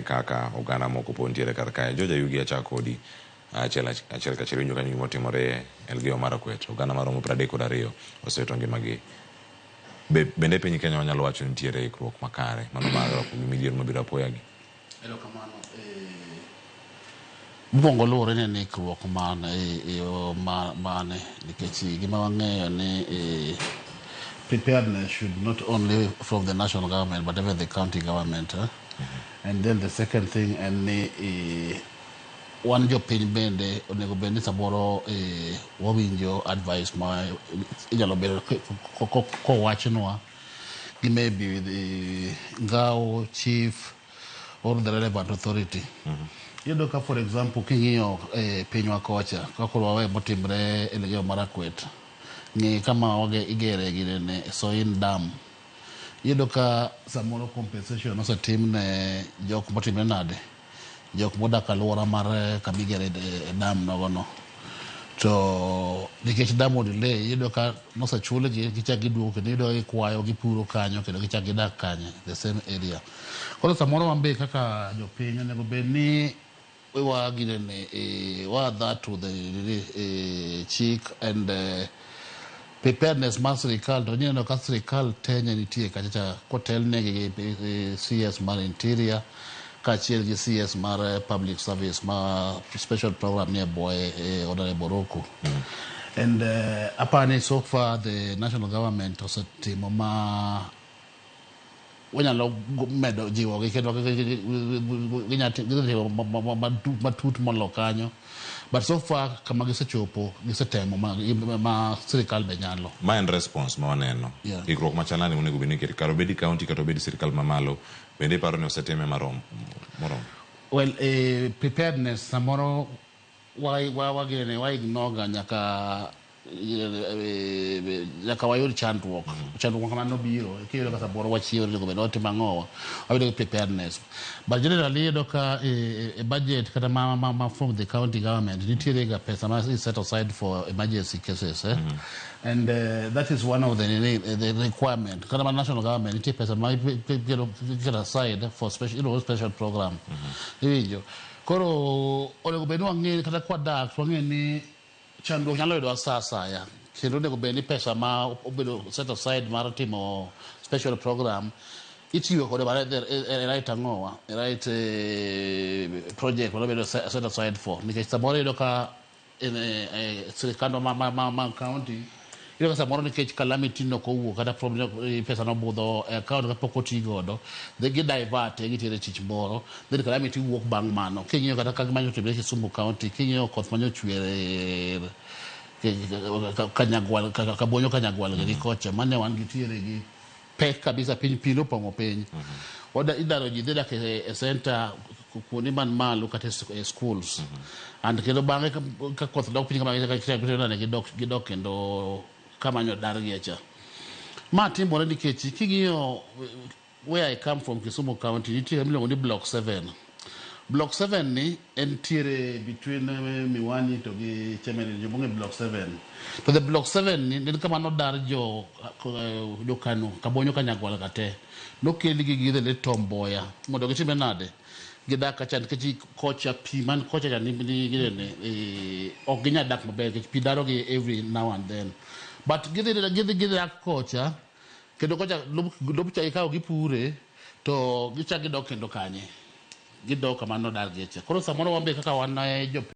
Kaka oganda moko pod nitiere kar kae. George Ayugi, achak kodi achiel achiel kachiel. Winjo kanyo gimotimore Elgeyo Marakwet. Oganda maromo 32 osewito ngimagi. Bende piny Kenya wanyalo wacho ni nitiere ikruok makare mano mar rwako gi midhiero mabiro apoya gi? Erokamano. Mokwongo luwore ni en ikruok mane, e yo mane, nikech gima wang'eyo ni preparedness should not only from the national government but even the county government. Eh? And then the second thing en ni wan jopiny bende onego bed ni samoro wawinjo advice ma inyalo bedo kowachnwa gi maybe the ngao chief or the relevant authority. Iyudo ka, for example, king'iyo pinywa kocha ka koro wawe motimre Elgeyo Marakwet, ng'i kama igere ginene Soin Dam, iyudo ka samoro compensation osetim ne jok motimre nade, jok modak alwora mar kamigere dam nogono. To nikech dam odelay, iyudo ka nosechulgi, gichak giduogo kendo iyudo ka gikwayo, gipuro kanyo kendo gichak gidak kanye, the same area. Koro samoro wan be kaka jopiny onego bed ni wa ginene wa that to the chik and preparedness mar sirikal. To ineno ka sirikal te ne nitie kacha cha kotelnegi gi CS mar Interior kaachiel gi CS mar Public Service ma special program nie bwoye, Honorable Ruku. And apani so far the national government osetimo ma wanyalo medo jiwogi kendo ginyalo timo matut molo kanyo, but so far kama gisechopo, gisetemo ma sirikal be nyalo. Ma en response ma waneno. Ikruok machal nade monego bed ni iketo kar obedi county kata obedi sirikal mamalo? Bende iparo ni osetime marom moromo? Well, preparedness samoro wa ignore ga nyaka wayud chandruok. Chandruok kamano biro kiyudo ka samoro wachiewo, onego bed ni watimo ang'owa, wabedo gi preparedness. But generally iyudo ka e budget kata ma from the county government nitiere ga pesa ma is set aside for emergency cases, eh? And that is one of the requirement. Kata ma national government nitie pesa ma iketo aside for special program. Iwinjo? Koro onego bed ni wang'e kata kwadak, wang'e ni chandruok nyalo yudowa sa asaya, kendo onego bed ni pesa ma obedo set aside mar timo special program itiyo kode mana e right ang'owa, e right project manobedo set aside for. Nikech samoro iyudo ka sirikandwa ma county, iyudo ka samoro nikech calamity no kowuok kata problem, pesa nobudho e account kapok oti godo, then gi divert gitere tich moro, then calamity wuok bang' mano. King'iyo kata kaka manyo timre Kisumu County, king'iyo koth manyochwer Kanyagwal, Kabonyo Kanyagwal gi kocha mane wan gitiere gi pek kabisa, piny pi nopong'o piny. Idaro ji dhi dak e center kuonde man malo kata e schools. And kendo bang'e ka koth dok piny kama, gidok kendo kama nyodargie cha. Ma timore nikech king'iyo where I come from, Kisumu County, nitie kama iluongo ni Block 7. Block 7 ni entiere between Miwani to gi Chemelil, jomong'e Block 7. To the Block 7 ni en kama nodar jo Kano, Kabonyo Kanyagwal ka te. Nokelgi gi the late Tom Mboya mondo gitime nade? Gidak kacha nikech kocha pi man kocha cha ni ginene, ok ginyal dak maber nikech pi darogi every now and then. But gidhi dak kocha kendo kocha lob cha ikawo gipure to gichak gidok kendo kanye, gidok kama nodargie cha. Koro samoro wan be kaka wan jopiny